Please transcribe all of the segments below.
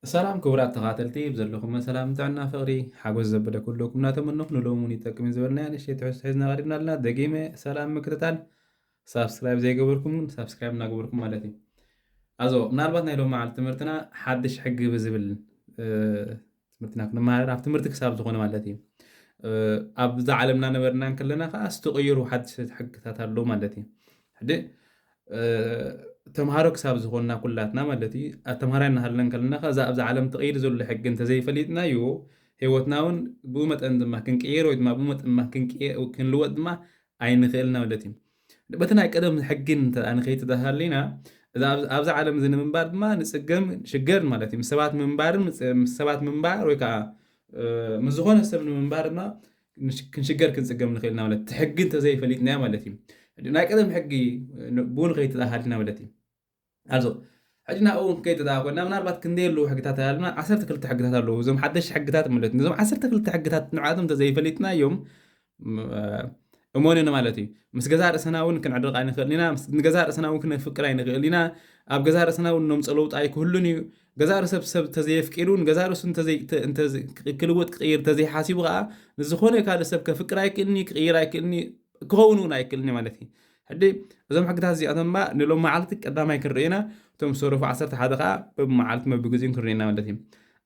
ሰላም ክቡራት ተኻተልቲ፣ ብዘለኹም ሰላም፣ ጥዕና፣ ፍቕሪ፣ ሓጎስ ዘበለ ኩሉ ኩም እናተመነኹ፣ ንሎሚ እውን ይጠቅም እዩ ዝበልናዮ ንእሽተይ ትሕዝቶ ሒዝና ቀሪብና ኣለና። ደጊመ ሰላም ምክትታል፣ ሳብስክራይብ ዘይገበርኩም እውን ሳብስክራይብ እናገበርኩም ማለት እዩ። ኣዞ ምናልባት ናይ ሎሚ መዓልቲ ትምህርትና ሓድሽ ሕጊ ብዝብል ትምህርትና ክንመሃር ኣብ ትምህርቲ ክሳብ ዝኾነ ማለት እዩ። ኣብዛ ዓለምና ነበርና እንከለና ከዓ ዝተቐየሩ ሓድሽ ሕግታት ኣለዉ ማለት እዩ። ሕዲ ተምሃሮ ክሳብ ዝኾንና ኩላትና ማለት እዩ። ኣብ ተምሃራይ እናሃለና እንከለና ከዛ ኣብዛ ዓለም ተቐይሩ ዘሎ ሕጊ እንተዘይፈሊጥናዮ ህይወትና እውን ብኡ መጠን ድማ ክንቅየር ወይ ድማ ብኡ መጠን ድማ ክንልወጥ ድማ ኣይንኽእል ማለት እዩ። በቲ ናይ ቀደም ሕጊ ንኸይተዳሃልና እዛ ኣብዛ ዓለም እዚ ንምንባር ድማ ንፅገም ሽገር ማለት እዩ። ምስ ሰባት ምንባርን ምስ ሰባት ምንባር ወይ ከዓ ምስ ዝኾነ ሰብ ንምንባር ድማ ክንሽገር ክንፅገም ንኽእል ኢና ማለት እቲ ሕጊ እንተዘይፈሊጥናዮ ማለት እዩ። ናይ ቀደም ሕጊ ብኡ ንኸይተዳሃልና ማለት እዩ። ኣዞ ሕጂ ናብኡ ከይተዳ ኮይና ምናልባት ክንደይ ኣለዉ ሕግታት ኣልና ዓሰርተ ክልተ ሕግታት ኣለዉ። እዞም ሓደሽቲ ሕግታት ማለት እዞም ዓሰርተ ክልተ ሕግታት ንዓቶም እንተዘይፈሊጥናዮም እሞንን ማለት እዩ። ምስ ገዛ ርእስና እውን ክንዕርቕ ኣይንኽእልን ኢና። ንገዛ ርእስና እውን ክነፍቅር ኣይንኽእል ኢና። ኣብ ገዛ ርእስና እውን ነምፀ ለውጢ ኣይክህሉን እዩ። ገዛ ርእሰብ ሰብ ተዘየፍቂሩ ንገዛ ርእሱ ክልውጥ ክቕይር ተዘይሓሲቡ ከዓ ንዝኾነ ካልእ ሰብ ከፍቅር ኣይክእልኒ ክቕይር ኣይክእልኒ ክኸውን እውን ኣይክእልኒ ማለት እዩ። ሕዲ እዞም ሕግታት እዚኣቶም ማ ንሎም መዓልቲ ቀዳማይ ክንርኢና እቶም ዝተረፉ ዓሰርተ ሓደ ከዓ በብመዓልቲ መብግዜኡ ክንርኢና ማለት እዩ።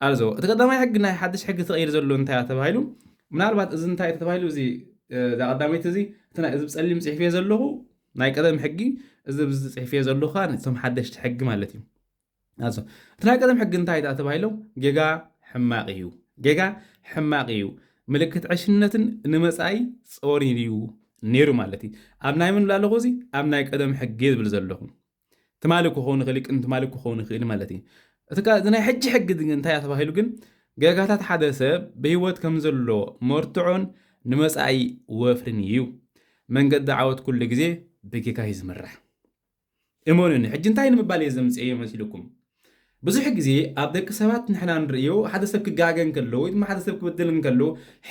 ኣልዞ እቲ ቀዳማይ ሕጊ ናይ ሓድሽ ሕጊ ተቐይር ዘሎ እንታይ ተባሂሉ? ምናልባት እዚ እንታይ ተባሂሉ እዚ እዛ ቀዳመይቲ እዚ እቲ ናይ እዚ ብፀሊም ፅሕፍዮ ዘለኹ ናይ ቀደም ሕጊ እዚ ብዚ ፅሕፍዮ ዘለኹ ከዓ እቶም ሓደሽቲ ሕጊ ማለት እዩ። ኣዞ እቲ ናይ ቀደም ሕጊ እንታይ ዳ ተባሂሎም ጌጋ ሕማቕ እዩ። ጌጋ ሕማቕ እዩ። ምልክት ዕሽነትን ንመጻኢ ጾር እዩ ነይሩ ማለት እዩ። ኣብ ናይ ምን ብላለኹ እዚ ኣብ ናይ ቀደም ሕጊ ዝብል ዘለኹ ትማሊ ክኸውን ይኽእል ቅን ትማሊ ክኸውን ይኽእል ማለት እዩ። እቲ ካ- እዚ ናይ ሕጂ ሕጊ ግን እንታይ እያ ተባሂሉ ግን ጌጋታት ሓደ ሰብ ብህይወት ከም ዘሎ መርትዖን ንመጻኢ ወፍርን እዩ። መንገዲ ዓወት ኩሉ ግዜ ብጌጋ እዩ ዝምራሕ። እመኑኒ ሕጂ እንታይ ንምባል እየ ዘምፅኤዮ መሲልኩም? ብዙሕ ግዜ ኣብ ደቂ ሰባት ንሕና ንርእዮ ሓደ ሰብ ክጋገ እንከሎ ወይ ድማ ሓደ ሰብ ክበድል እንከሎ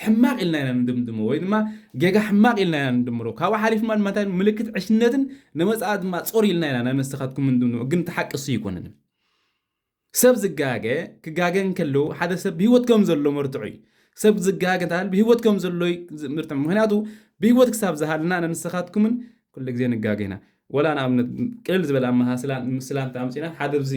ሕማቕ ኢልና ኢና ንድምድሞ ወይ ድማ ጌጋ ሕማቕ ኢልና ኢና ንድምሮ። ካብኡ ሓሊፍማ ድማ እንታይ ምልክት ዕሽነትን ንመጻኢ ድማ ጾር ኢልና ኢና ናይ ንስኻትኩም ንድምድሞ። ግን እቲ ሓቂ እሱ ኣይኮነን። ሰብ ዝጋገ ክጋገ እንከሎ ሓደ ሰብ ብህይወት ከም ዘሎ መርትዖ እዩ። ሰብ ዝጋገ እንተሃል ብህይወት ከም ዘሎ እዩ ዝ- ምርትዖ። ምክንያቱ ብህይወት ክሳብ ዝሃልና ንስኻትኩምን ኩሉ ግዜ ንጋገ ኢና። ወላ ንኣብነት ቅልል ዝበለ ኣመሳስላ ምስላ እንተኣምፂና ሓደ ብዚ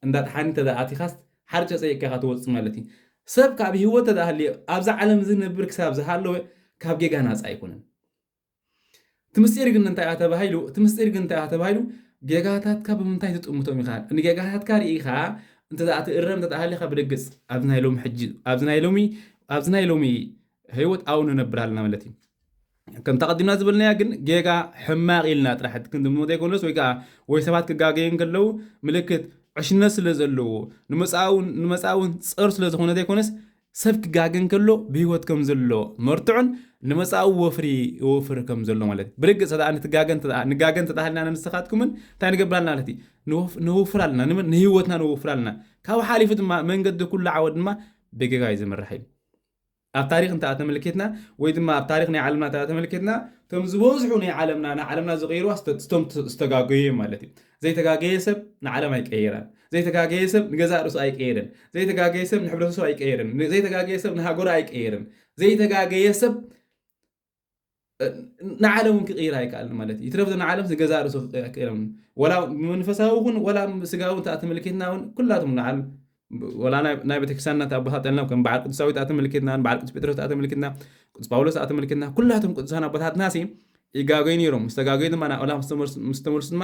እንዳጥሓኒ ተደኣቲኻስ ሓርጨ ፀይቅካ ትወፅእ ማለት እዩ። ሰብ ካብ ህይወት ተደኣሃልዮ ኣብዛ ዓለም ዝነብር ክሳብ ዝሃለወ ካብ ጌጋ ናፃ ኣይኮነን። እቲ ምስጢር ግን እንታይ እያ ተባሂሉ? እቲ ምስጢር ግን እንታይ እያ ተባሂሉ? ጌጋታትካ ብምንታይ ትጥምቶም ኢኻ? ንጌጋታትካ ርኢኻ እንተ ደኣ ትእረም እንተ ደኣ ሃሊኻ ብደግጽ ኣብዚ ናይ ሎሚ ሕጂ ኣብዚ ናይ ሎሚ ኣብዚ ናይ ሎሚ ህይወት ኣው ንነብር ኣለና ማለት እዩ። ከም ተቐዲምና ዝበልናያ ግን ጌጋ ሕማቕ ኢልና ጥራሕ ክንድምሞ ዘይኮነስ ወይ ከዓ ወይ ሰባት ክጋገዩ እንከለዉ ምልክት ዕሽነት ስለ ዘለዎ ንመጻእውን ንመጻእውን ጸር ስለ ዝኾነ ዘይኮነስ ሰብ ክጋገ እንከሎ ብህይወት ከም ዘሎ መርትዖን ንመጻኡ ወፍሪ ይወፍር ከም ዘሎ ማለት እዩ። ብርግጽ ተደኣ ንትጋገ እንተ ደኣ- ንጋገ እንተ ደኣ ሃልና ንስኻትኩምን እንታይ ንገብር ኣለና ማለት እዩ? ንወፍ- ንወፍር ኣለና። ንመን? ንህይወትና ንወፍር ኣለና። ካብኡ ሓሊፉ ድማ መንገዲ ኩሉ ዓወት ድማ ብጌጋ እዩ ዝምራሕ እዩ። ኣብ ታሪኽ እንተ ተመልኪትና ወይ ድማ ኣብ ታሪኽ ናይ ዓለምና እንተ ተመልኪትና እቶም ዝበዝሑ ናይ ዓለምና ናይ ዓለምና ዝቐይሩ ዝተጋገዩ ማለት እዩ። ዘይተጋገየ ሰብ ንዓለም ኣይቀየራን። ዘይተጋገየ ሰብ ንገዛእ ርእሱ ኣይቀየርን። ዘይተጋገየ ሰብ ንሕብረተሰብ ኣይቀየርን። ዘይተጋገየ ሰብ ንሃገሩ ኣይቀየርን። ዘይተጋገየ ሰብ ንዓለም እውን ክቕይር ኣይከኣልን ማለት እዩ። ይትረፍ ንዓለም ንገዛእ ርእሱ ክቕይር ኣይክእልን። ወላ መንፈሳዊ ይኹን ወላ ስጋዊ እንተ ተመልኪትና እውን ኩላቶም ንዓለም ወላ ናይ ቤተክርስትያን እናተ ኣቦታት ጠልና ከም በዓል ቅዱስ ዳዊት ኣተመልኪትና በዓል ቅዱስ ጴጥሮስ ኣተመልኪትና ቅዱስ ጳውሎስ ኣተመልኪትና ኩላቶም ቅዱሳን ኣቦታትና ሲ ይጋገዩ ነይሮም። ምስ ተጋገዩ ድማ ናብ ኣምላኽ ምስ ተመልሱ ድማ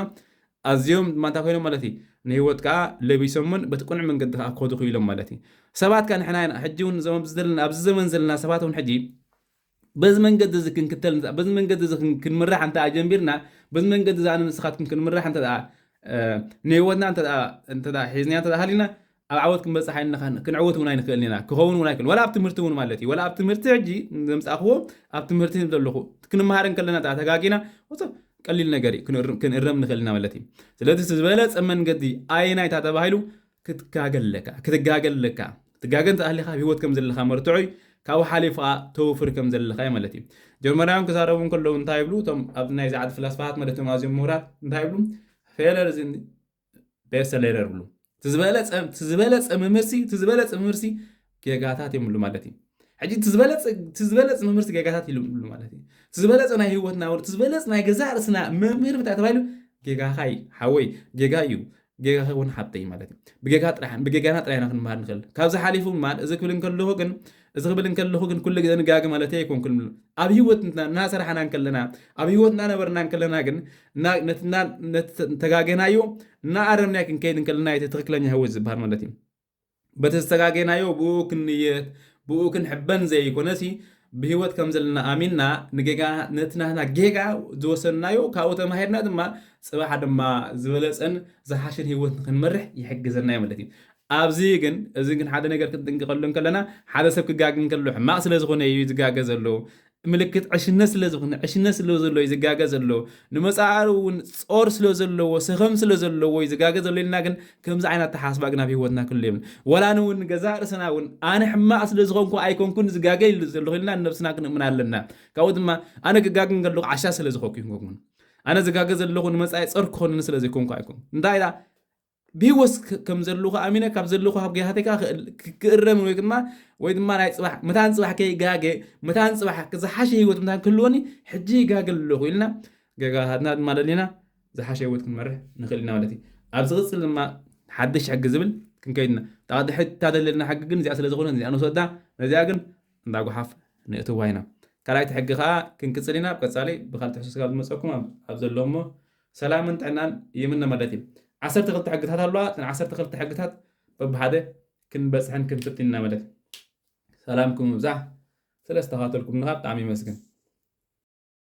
ኣዝዮም ድማ እንታይ ኮይኖም ማለት እዩ ንህይወት ከዓ ለቢሶምን በቲ ቅኑዕ መንገዲ ከዓ ክኸዱ ክኢሎም ማለት እዩ። ሰባት ከዓ ንሕና ኢና ሕጂ እውን ዘመን ዘለና ኣብዚ ዘመን ዘለና ሰባት እውን ሕጂ በዚ መንገዲ እዚ ክንክተል በዚ መንገዲ እዚ ክንምራሕ እንተ ጀሚርና በዚ መንገዲ እዚ ኣነ ንስኻትኩም ክንምራሕ እንተ ንህይወትና እንተ ሒዝና እንተ ሃሊና ኣብ ዓወት ክንበፅሕ ኣይንኻን ክንዕወት እውን ኣይንኽእልን ኢና ክኸውን እውን ኣይክእል ወላ ኣብ ትምህርቲ እውን ማለት እዩ ወላ ኣብ ትምህርቲ ሕጂ ዘምፃእኽዎ ኣብ ትምህርቲ ዘለኹ ክንመሃር እንከለና ተጋጊና ቀሊል ነገር እዩ ክንእረም ንኽእል ኢና ማለት እዩ። ስለዚ ዝበለፀ መንገዲ ኣየናይ እታ ተባሂሉ ክትጋገ ኣለካ ክትጋገ ኣለካ ትጋገ እንተ ኣለካ ህይወት ከም ዘለካ መርትዖ እዩ። ካብኡ ሓሊፉ ከዓ ተውፍር ከም ዘለካ እዩ ማለት እዩ። ጀርመናውያን ክዛረቡ እንከለዉ እንታይ ይብሉ እቶም ኣብ ናይ ዛዕዲ ፍላስፋት ማለት እዮም ኣዝዮም ምሁራት እንታይ ይብሉ failure is best learner ይብሉ። ዝበለፀ መምህርሲ ዝበለፀ መምህርሲ ጌጋታት የምሉ ማለት እዩ። ሕጂ ዝበለፀ መምህርሲ ጌጋታት ይብሉ ማለት እዩ። ዝበለፀ ናይ ህይወትና ወር ዝበለፀ ናይ ገዛእ ርእስና መምህር ምታይ ተባሂሉ ጌጋኻ እዩ ሓወይ፣ ጌጋ እዩ፣ ጌጋ ከይኮነ ሓብተይ ማለት እዩ። ብጌጋ ጥራሕ ብጌጋና ጥራሕና ክንመሃር ንኽእል። ካብዚ ሓሊፉ ድማ እዚ ክብል እንከለኹ ግን እዚ ክብል እንከለኹ ግን ኩሉ ግዜ ንጋገ ማለት ኣይኮንኩን። ኣብ ህይወት እናሰራሕና እንከለና ኣብ ህይወት እናነበርና እንከለና ግን ተጋገናዮ እናኣረምና ክንከይድ እንከለና እቲ ትኽክለኛ ህይወት ዝበሃል ማለት እዩ። በቲ ዝተጋገናዮ ብኡ ክንየት ብኡ ክንሕበን ዘይኮነሲ ብህይወት ከም ዘለና ኣሚንና ንጌጋ ነቲ ናትና ጌጋ ዝወሰንናዮ ካብኡ ተማሂርና ድማ ፅባሕ ድማ ዝበለፀን ዝሓሸን ህይወት ንክንመርሕ ይሕግዘና እዩ ማለት እዩ። ኣብዚ ግን እዚ ግን ሓደ ነገር ክንጥንቀቀሉ እንከለና ሓደ ሰብ ክጋግ እንከሎ ሕማቅ ስለዝኮነ እዩ ዝጋገ ዘሎ። ምልክት ዕሽነት ስለዝኮነ ዕሽነት ስለ ዘሎ እዩ ዝጋገ ዘሎ። ንመፃእሩ እውን ፆር ስለ ዘለዎ ሰኸም ስለ ዘለዎ እዩ ዝጋገ ዘሎ ኢልና ግን ከምዚ ዓይነት ተሓስባ ግን ኣብ ህይወትና ክሉ የብልን። ወላ ንውን ገዛ ርእስና እውን ኣነ ሕማቅ ስለ ዝኾንኩ ኣይኮንኩን ዝጋገ ኢሉ ዘለኹ ኢልና ንነብስና ክንእምን ኣለና። ካብኡ ድማ ኣነ ክጋግን ከለኹ ዓሻ ስለ ዝኾንኩ ይኮንኩን ኣነ ዝጋገ ዘለኹ ንመፃኢ ፆር ክኾንኒ ስለ ዘይኮንኩ ኣይኮን እንታይ ኢላ ብህይወት ከም ዘለኹ ኣሚነ ካብ ዘለኹ ካብ ጌታተይ ክእረምን ወይ ድማ ወይ ድማ ናይ ፅባሕ መታን ፅባሕ ከይጋገ መታን ፅባሕ ዝሓሸ ህይወት መታን ክህልወኒ ሕጂ ይጋገ ኣለኹ ኢልና ገጋታትና ድማ ደሊና ዝሓሸ ህይወት ክንመርሕ ንኽእል ኢና ማለት እዩ። ኣብ ዝቕፅል ድማ ሓድሽ ሕጊ ዝብል ክንከይድና ጣቕዲ ሕታ ዘለና ሕጊ ግን እዚኣ ስለ ዝኾነ እዚኣ ንወስዳ ነዚኣ ግን እንዳ ጓሓፍ ንእትዋ ኢና። ካልኣይቲ ሕጊ ከዓ ክንቅፅል ኢና። ኣብ ቀፃሊ ብካልቲ ሕሱስ ካብ ዝመፀኩም ኣብ ዘለኹሞ ሰላምን ጥዕናን ይምነ ማለት እዩ። ዓሰርተ ክልተ ሕግታት ኣለዋ። እተን ዓሰርተ ክልተ ሕግታት በብሓደ ክንበፅሐን ክንፍትን ኢና ማለት እዩ። ሰላምኩም ይብዛሕ። ስለ ዝተኸታተልኩምና ብጣዕሚ ይመስግን።